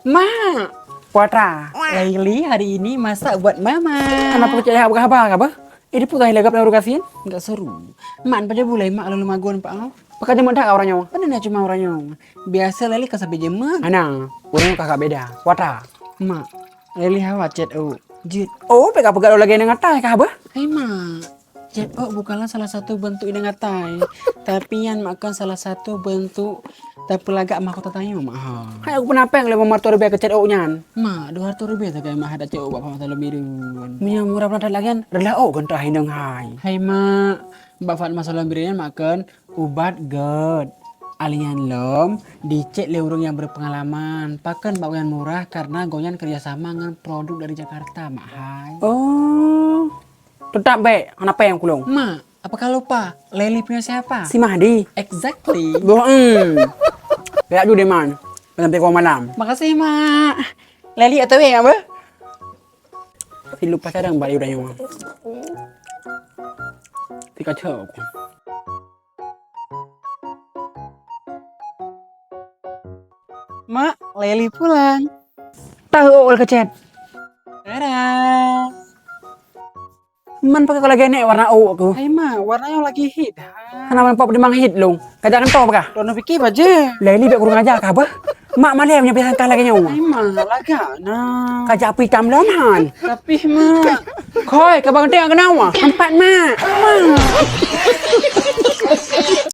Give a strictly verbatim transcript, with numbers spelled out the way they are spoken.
Mak! Putra, Laili hari ini masak buat Mama. Kenapa kecil haba-haba ka bah? Ini pun dah lagap daun gasien. Enggak seru. Mak, pada bulai mak lalu magun pak. Pakai jemak dah orang nyawa. Mana nak cuma orang nyawa? Biasa Laili ka sampai jemak. Ana, orang kakak beda. Putra. Mak, Laili hawa chat oh. Jit. Oh, pegang-pegang lagi dengan tai kah bah? Hai mak, chat oh bukanlah salah satu bentuk idang atai, tapi nyan makan salah satu bentuk tapeulagak mahkota tanyoe mak ha. Hai aku penapeng lé meumar tuan ribèe keu chat oh nyan. Mak, dua ratus ribèe sagai mak hadak chat oh bak Fatma Salom Bireuen. Meunyoe murah peunatai lagèe nyan, reulah oh geuntah inong hai. Hai mak, bak Fatma Salom Bireuen nyan makan ubat gèt. Alian lom dicek lé ureueng nyang berpengalaman. Pakon bak nyan murah karena gobnyan kerjasama ngon produk dari Jakarta mak hai. Oh. Tetap baik, hana péng kulong. Mak, apakah lupa? Leli punya siapa? Si Mahdi. Exactly. Boh em. Berak ju deman. Sampai kau malam. Makasih mak. Leli atau ya apa? Si lupa sadang bak udah nyawa. Si kacau. Mak, Leli pulang. Tahu awal kecet. Dadah. Man pakai kalau genek warna awak tu. Hai mak, warna yang lagi hit. Kenapa nampak pedimang hit long? Kajak kentau apa kah? Lono fikir baje. Leli bek kurang ajar kah apa? Mak malam punya biasa kah lagi nyawa. Hai mak, lagak nah. Kajak api hitam lom han. Tapi mak. Koi, kabang tengok kenapa? Empat mak. Mak.